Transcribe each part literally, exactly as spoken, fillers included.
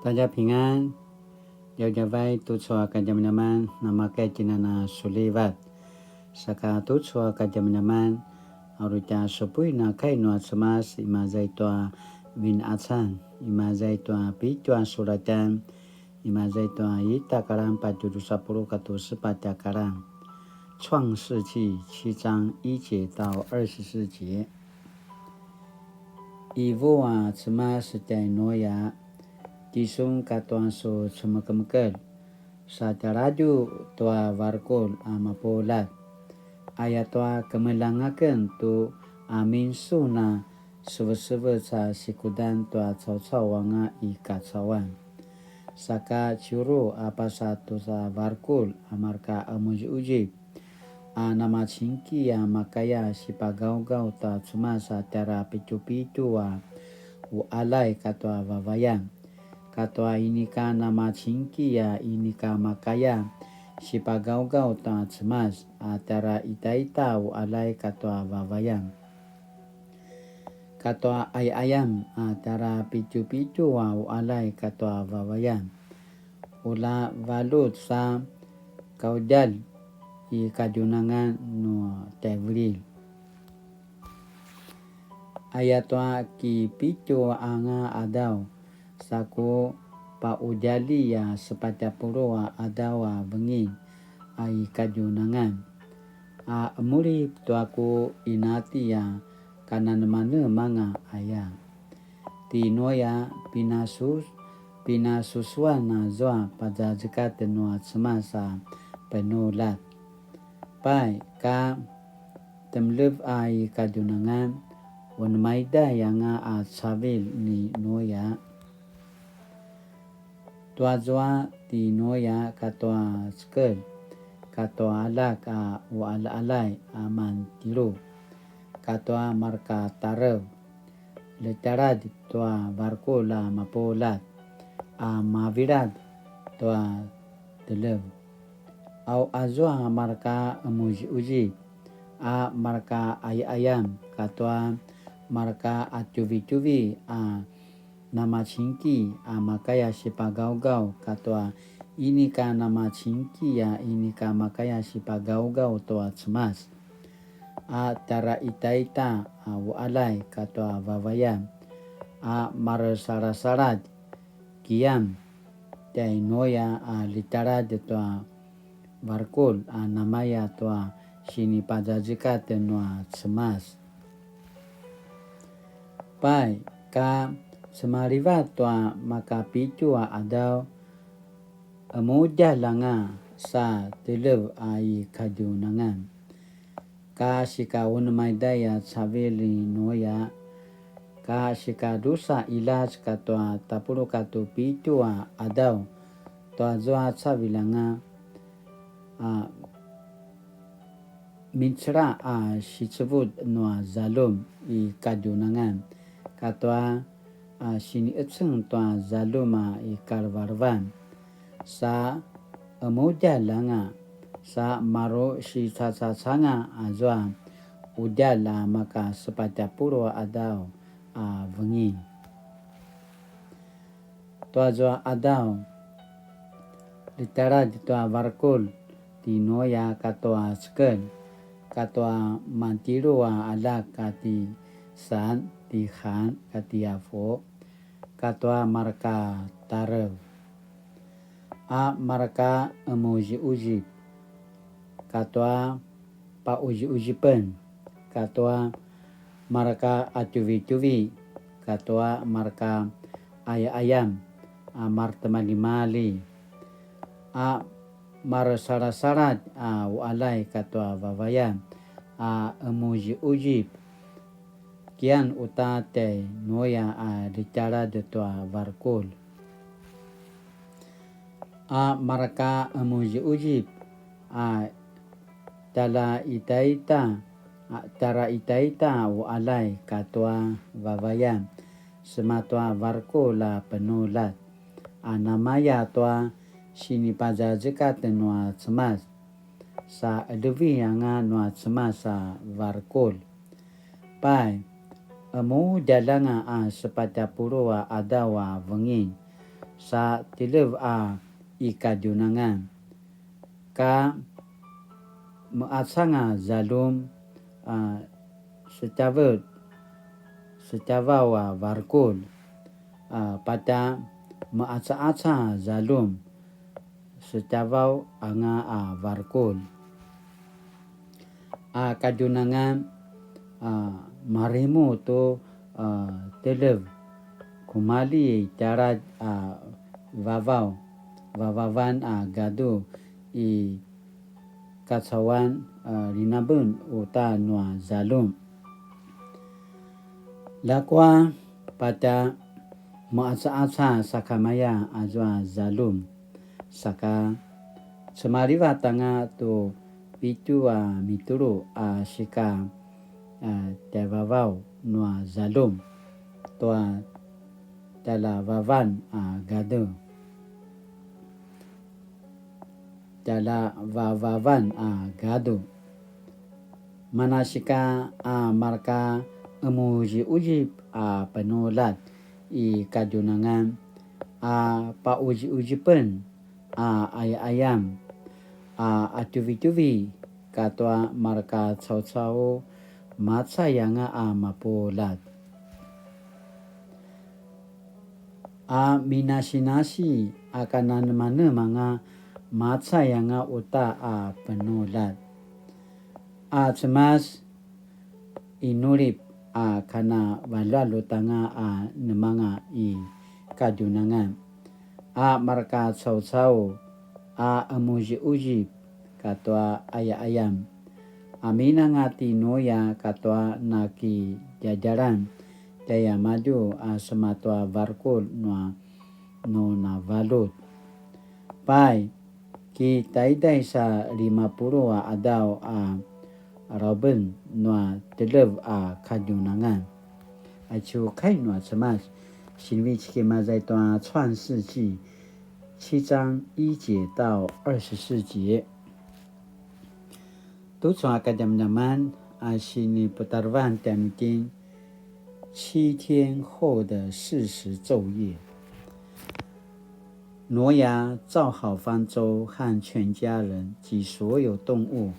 大家平安, djavadjavay tucu a kadjamadjaman, namakay tjinana sulivat. Saka tucu a kadjamadjaman, a uri tja supuin a kai nua Cemas, imaza i tua Vinqacan, imaza i tua pitju a sulatjan, imaza i tua ita a kalan patje drusa puluq katua sepatj a kalan. 創世記七章一節到二十四節。 Ivu a Cemas tjai Nuya, tisun katua su cemekemekel, sa tjaladju tua varkul a mapuljat. Ayatua kemeljang aken tu amin sun a sevesevec a sikudan tua caucau anga i kacauan. Saka ciuru a pasa tuza varkul a marka qemuzipuzip, a namacingki a makaya sipagawgaw ta Cemas a tjara pitjupitju a uqaljay katua vavayan, katua inika namacingki a inika makaya sipagawgaw ta Cemas a tjara itaita uqaljay katua vavayan, katua qayaqayam a tjara pitjupitju a uqaljay katua vavayan. Ula valjut sa kaudjalj i kadjunangan nua tjaivililj. Ayatua kipitju anga qadaw, sa ku paqudjalji a sepatj a puluq a qadaw a vengin a i kadjunangan, a qemulip tua ku inati a kananemanemanga aya. Ti Nuya pinasu-, pinasusuan azua pazazekatj nua Cemas a penuljat. Pai, ka temelev a i kadjunangan, unemaiday anga a cavilj ni Nuya. Tuazua ti Nuya katua cekelj, katua aljak a uqaljaqaljay a mantjelu, katua marka tarev, letjaladj tua varkul a mapuljat, a mavilad tua telev. Au azua marka qemuzipuzip, a marka qayaqayam, katua marka qatjuvitjuvi a namacingki a makaya sipagawgaw, katua inika namacingki a inika makaya sipagawgaw tua Cemas, a tjara itaita a uqaljay katua vavayan, a maresalasaladj, kian tjai Nuya a letjaladj tua varkul a namaya tua sinipazazekatj nua Cemas. Pai, ka semalivat tua makapitju a qadaw, qemudjalj anga sa telev a i kadjunangan. Ka sika unemaiday a cavilj ni Nuya, ka sika drusa qiljas katua tapuluq katua pitju a qadaw, tuazua cavilj anga, a mincela a sicevud nua zaljum i kadjunangan, katua a siniqeceng tua zaljum a i kalevelevan, sa qemudjalj anga, sa maru sicacacanga azua qudjalj a maka sepatj a puluq a qadaw a vengin. Tuazua qadaw, letjaladj tua varkul ti Nuya katua cekelj, katua mantjelu a aljak a ti San, ti Han, kati Yafu, katua marka tarev, a marka qemuzipuzip, katua paquziquzipen, katua marka qatjuvitjuvi, katua marka qayaqayam, a maretimaljimalji, a maresalasaladj a uqaljay katua vavayan, a qemuzipuzip, kian uta tjai Nuya a letjaladj tua varkul, a marka qemuzipuzip, a tjara itaita, a tjara itaita a uqaljay katua vavayan, sema tua varkul a penuljat, a namaya tua sinipazazekatj nua Cemas, sa qelevi anga nua Cemas a varkul. Pai, qemudjalj anga a sepatj a puluq a qadaw a vengin, sa tjelev a i kadjunangan, ka meqacanga zaljum a setjavet, setjavaw a varkul, a patja meqacaqaca zaljum setjavaw anga a varkul. A kadjunangan a marimu tu a tjelev, kumalji tjaladj a vavaw, vavavan a gadu i kacauan a linaben uta nua zaljum. Ljakua patja meqacaqaca sakamaya azua zaljum, saka cemalivat anga tu pitju a mitulu a sika a tjaivavaw nua zaljum tua tjaljavavan a gadu, tjaljavavavan a gadu. Manasika a marka qemuziquzip a penuljat i kadjunangan a paquziquzipen a qayaqayam a qatjuvitjuvi katua marka caucau macay anga a mapuljat. A minasinasi a kananemanemanga macay anga uta a penuljat. A Cemas inulip a kana valjualjut anga a nemanga i kadjunangan a marka caucau a qemuziquzip katua qayaqayam. Aminanga ti Nuya katua nakidjadjalan tjaiamadju a sema tua varkul nua nu navaljut. Pai, kitaiday sa lima puluq a qadaw a rauben nua tjelev a kadjunangan. Aicu kai nua Cemas, sinivecik i maza i tua 創世記七章一節到二十四節。 Tucu a kadjamadjaman a siniputarevan tjanuitjen, 七天後的四十晝夜。挪亞造好方舟，和全家人及所有动物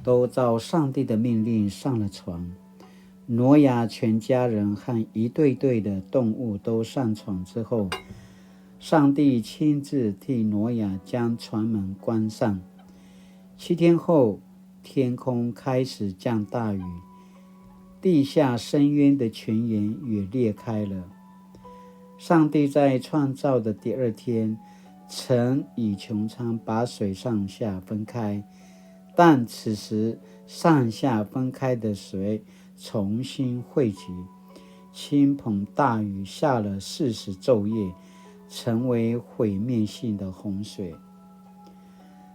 都照上帝的命令上了船。挪亚全家人和一对对的动物都上船之后，上帝亲自替挪亚将船门关上。七天后，天空开始降大雨，地下深渊的泉源也裂开了。上帝在创造的第二天，曾以穹苍把水上下分开，但此时上下分开的水重新汇集。倾盆大雨下了四十昼夜，成为毁灭性的洪水。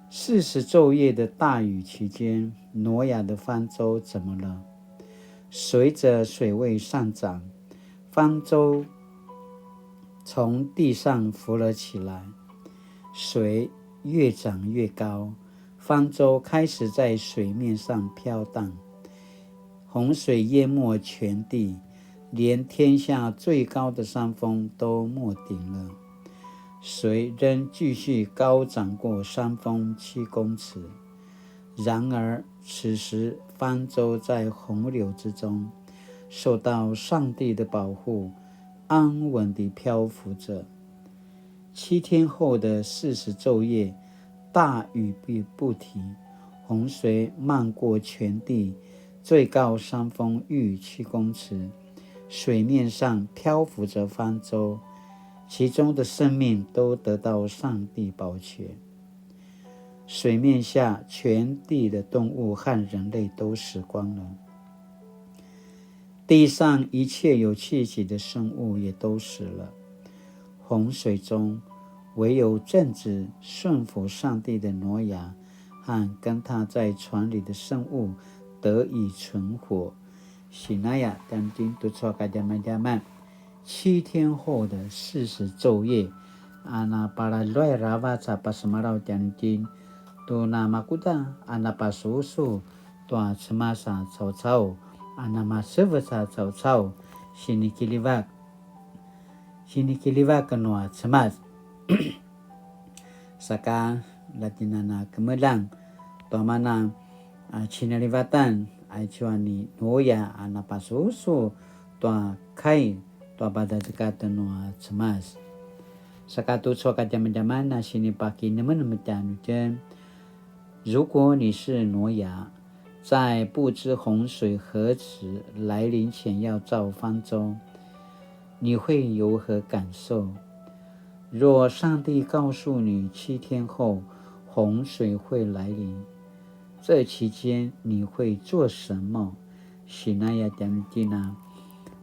四十昼夜的大雨期间，挪亚的方舟怎么了？随着水位上涨，方舟从地上浮了起来，水越涨越高，方舟开始在水面上飘荡。洪水淹没全地，连天下最高的山峰都没顶了。水仍继续高涨过山峰七公尺。然而，此时方舟在洪流之中，受到上帝的保护，安稳地漂浮着。七天后的四十昼夜，大雨不不停，洪水漫过全地，最高山峰逾七公尺，水面上漂浮着方舟，其中的生命都得到上帝保全。水面下全地的动物和人类都死光了。地上一切有气息的生物也都死了。洪水中，唯有正直顺服上帝的挪亚和跟他在船里的生物得以存活。Sinaya tjanuitjen tucu a kadjamadjaman. 七天后的四十昼夜, a na palaluay aravac a pasemalaw tjanuitjen, tu na makuda a na pasusu tua Cemas a caucau, a na masevec a caucau, sinikiljivak, sinikiljivak nua Cemas. Saka, la tjen a na kemeljang tua mana a cinalivatan aicu a ni Nuya a napasusu tua kai tua pazazekatjan nua Cemas. Saka tucu a kadjamadjaman a sinipakinemenem tjanuitjen, 如果你是挪亚，在不知洪水何时来临前要造方舟，你会有何感受？若上帝告诉你七天后洪水会来临，这期间你会做什么？Sinaya tjanuitjen a,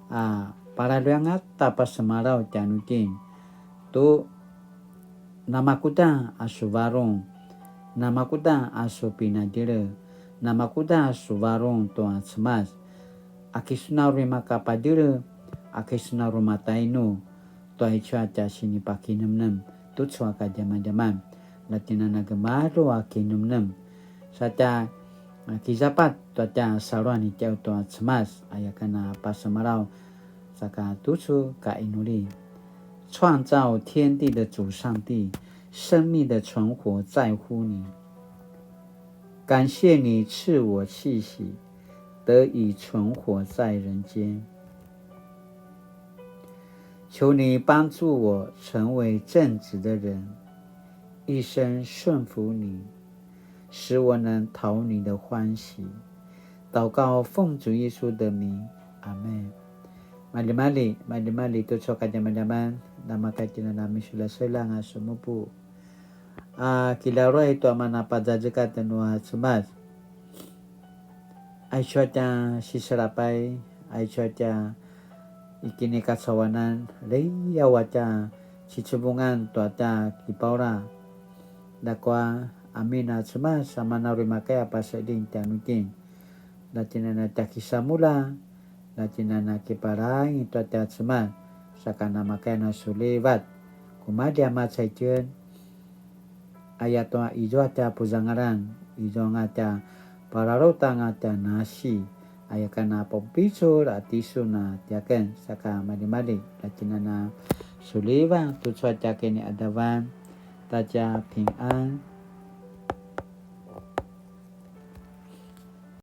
a, palaluanga ta pasemalaw tjanuitjen tu namakuda a su varung, namakuda a su pinadjele, namakuda a su varung tua Cemas, a ki su na uri makapadjele, a ki su na uri matainu, tua aicu a tja sinipakinemnem tucu a kadjamadjaman, la tjen a na gemalju a kinemnem, sa tja, a, kizapat tua tja saluan i tjau tua Cemas, aya ken a pasemalaw, saka tucu ka inuli. 创造天地的主上帝，生命的存活在乎你。感谢你赐我气息，得以存活在人间。求你帮助我成为正直的人，一生顺服你，使我能讨你的欢喜。祷告奉主耶稣的名，阿们。Maljimalji, maljimalji tucu a kadjamadjaman, namakatjinana misuljasulja anga semupu. A kilaruay tua mana pazazekatjan nua Cemas. Aicu a tja siselapay, aicu a tja ikinikacauanan, liaw a tja cicevungan tua tja kipaula. Ljakua, amin a Cemas, a mana uri makaya paseding tjanuitjen. La tjen a na tja kisamulja, la tjen a na kipalaing tua tja Cemas, saka namakaya na sulivat. Kumalji a macay tjen, aya tua izua tja puzangalan, izua anga tja pararutanga tja nasi, aya ken a papupicul a tisun a tiaken, saka maljimalji, la tjen a na sulivat tucu a tja kiniadavan, ta tja pingan.